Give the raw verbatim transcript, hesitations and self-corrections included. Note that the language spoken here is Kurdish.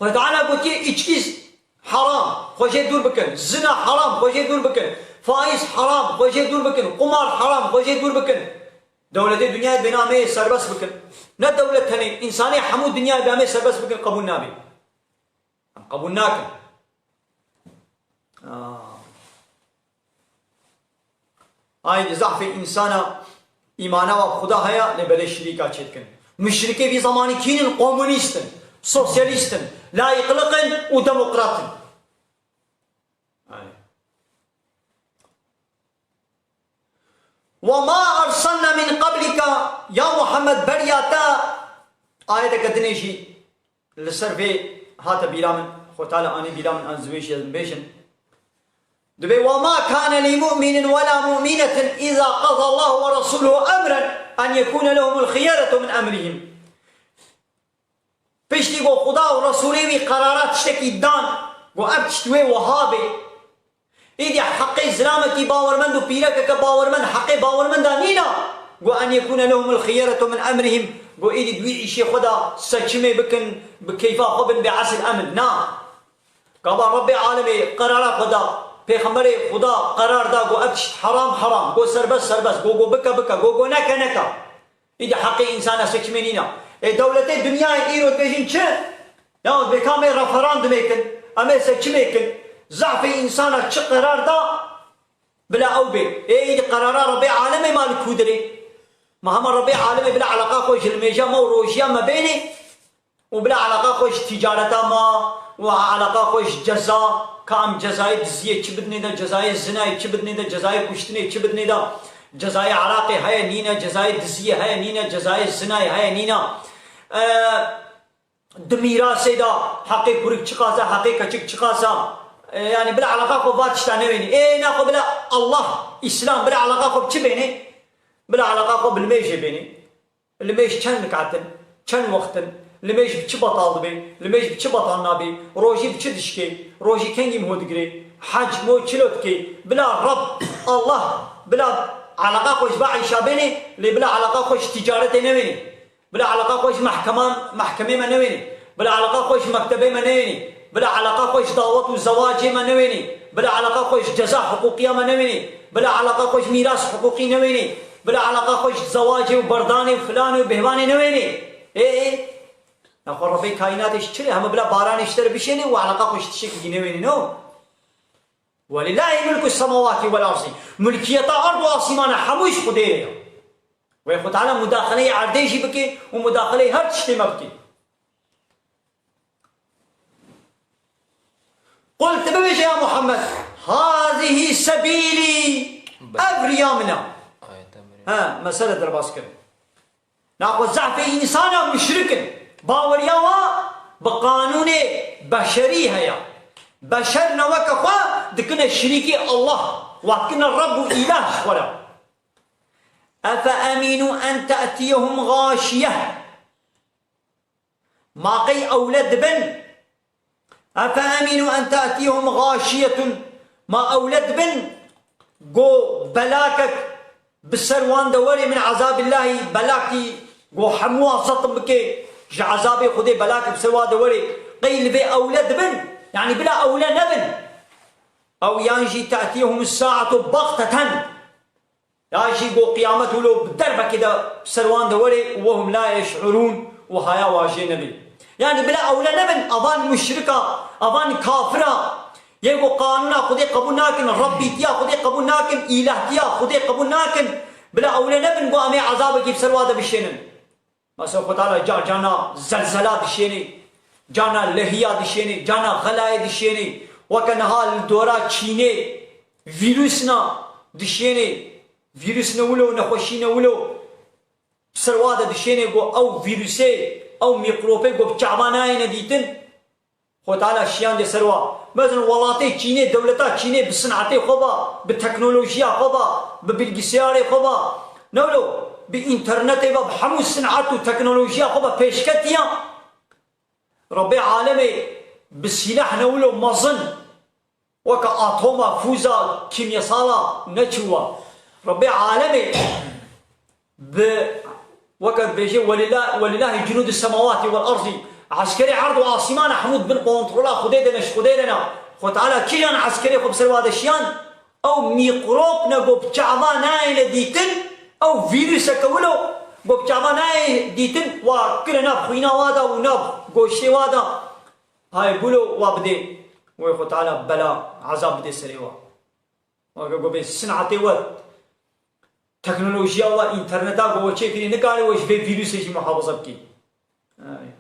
Xwedana gotiye, îçkî heram, xwe jê dûr bikin. Zina heram, xwe jê dûr bikin. Faiz heram, xwe jê dûr bikin. Qumar heram, xwe jê dûr bikin. Dewletê dinyayê dibêne em ê serbest bikin. Ne dewlet tenê, însanê hemû dinyayê dibê em ê serbest bikin, qebûl nabê. Em qebûl nakin. Ah. Ay, zehfê însana îmana wa bi Xuda heye, lê belê şirîka çê dikin. Muşrikê vî zemanî kî in? Komûnîst in, sosyalîst in, layîqliq in û demokrat in. Ay. "Ve ma erselna min qablika", ya Muhammed, beriya te, ayeteke dinê jî li ser vê hate bîra min, Xwe Teala anî bîra min, an ziwê jî ez bibêjim. Dibê, "Ve ma kane li mu'minin ve la mu'minetin iza qada Allahu ve rasuluhu emren en yekune lehumul khiyeretu min emrihim." Piştî ku Xuda û Resûlê wî qerara tiştekî dan, ku ev tişt wê wiha bê, îdî heqê zilamekî bawermend û pîrekeke bawermend heqê bawermenda nîna, ku en yekûne lehumul khiyeretu min emrihim, ku îdî di wî îşê xwe de seçimê bikin, bi keyfa xwe bin, bê esil emn. Na. Gava Rebbê alemê qerara xwe da, Pêxemberê Xuda qerar da, ku ev tişt heram, heram, ku serbest, serbest, ku, ku bike, bike, ku, ku neke, neke. Îdî heqê însana seçimê nîna. Ê dewletê dinyayê îro dibêjin çi? Ya dibê ka em ê referandumê kin, em ê seçimê kin. Zehfê însana çi qerar da, bila ew bê. Ê îdî qerara Rebbê alemê ma li ku dirê? Ma hema Rebbê alemê bila eleqa xwe ji limêja me û rojiya me bênê? Û bila eleqa xwe ji tîcareta me û eleqa xwe ji ceza, ka em cezayê diziyê çi bidinê de, cezayê zinayê çi bidinê de, cezayê kuştinê çi bidinê de, cezayê eraqê heye nîne, cezayê diziyê heye nîne, cezayê zinayê heye nîne. E, di mîrasê de heqê kurik çiqas e, heqê keçik çiqas e. E, yanî bila eleqa xwe va tişta newênî. Ê, naxwe bila Allah, Îslam, bila eleqa xwe bi çi bênê? Bila eleqa xwe bi limêjê bênê. Limêj çend rik'et in? Çend wext in? Limêj bi çi betal dibe? Limêj bi çi betal nabe? Rojî bi çi dişkê? Rojî kengî miho digire? Hec, mo çilo dike? Bila Reb, Allah, bila eleqa xwe ji ba Îşa bênê, lê bila eleqa xwe ji tîcaretê newênê. Bila eleqa xwe ji mehkeman, mehkemê me newênê. Bila eleqa xwe ji mektebê me newênê. Bila eleqa xwe ji dawet û zewacê me newênê. Bila eleqa xwe ji ceza hiqûqiya me newênê. Bila eleqa xwe ji mîras hiqûqî newênê. Bila eleqa xwe ji zewacê û berdanê û filanê û bêhvanê newênê. Ê, ê. Naxwe Rebê kaînatê ji çi lê heme bila baranê ji te re bişênê û eleqa xwe ji tiştekî newênê, no? Welillahî mulku semawatî wel ardî. Mulkiyeta erd û asîmana hemû ji Xwedê re ye. Wê Xwe Teala mudaxeleyê erdê jî bike û mudaxeleyê her tiştê me bike. Qul, tu bibêje ya Muhammed, "Hazihî sebîlî", ev riya min e. Ayet emrê. He, mesele derbas kirin. Naxwe zehfê însana muşrik in. Baweriya wa bi qanûnê beşerî heye. Beşer ne weke xwe dikine şirîkî Allah. Wa dikine Reb û îlah ji xwe re. Efe emînû en te'tiyehum gâşiyeh. Ma qey ewle dibin? Efe emînû en te'tiyehum gâşiyetun. Ma ewle dibin go belakek bi ser wan de were min ezabillahî, belakî go hemû wan setim bike ji ezabê Xwedê, belakek bi ser wan de were. Qey li vê ewle dibin? Yanî bila ewle nebin. Ew yan jî te'tiyehum saetu baxteten. Ya jî go qiyamet wilo bi derbekê de ser wan de were û wehum la yeş'urûn û haya wan jê nebê. Yanî bila ewle nebin, avan muşrika, avan kafira, yê go qanûna Xwedê qebûl nakin, Rebbîtiya Xwedê qebûl nakin, îlahtiya Xwedê qebûl nakin, bila ewle nebin go em ê ezabekî bi ser wan de bişênin. Mesela Xwe Teala car carna zelzela dişênê, carna lehiya dişênê, carna xelayê dişênê. Weke niha li dora çînê vîrusna dişênê, vîrusne wilo, nexweşîne wilo. Bi ser wa de dişênê ku ew vîrusê, ew mîkropê ku bi çavan nayêne dîtin. Xwe Teala şiyandê ser wa. Mezin welatê Çînê, dewleta Çînê bi sinetê xwe ve, bi teknolojiya xwe ve, bi bilgisayarê xwe ve, ne wilo, bi înternetê ve, bi hemû sinet û teknolojiya xwe ve pêşketiya. Rebbê alemê bi sîlah ne wilo mezin, weke atoma, fûza kîmyesala neçûwa. Rebbê alemê bi, weke dibêje, "Welila-, welilahî cunûdus semawatî wel erdî." Eskerê erd û asîman hemû di bin kontrola Xwedê de ne, ji Xwedê de ne. Xwe Teala kîjan eskerê xwe bi ser wa de şiyan? Ew mîkrop ne ku bi çava nayêne dîtin, ew vîruseke wilo ku bi çava nayê dîtin, wa kire nav xwîna wa da û nav goştê wa da. Hay gulo wa bidê. Wê Xwe Teala bela, ezab bidê serê wa. Weke ku vê sinetê we, teknolojiya we, înterneta ku we çêkirî, nikare we ji vê vîrusê jî muhafaza bikî. Ay.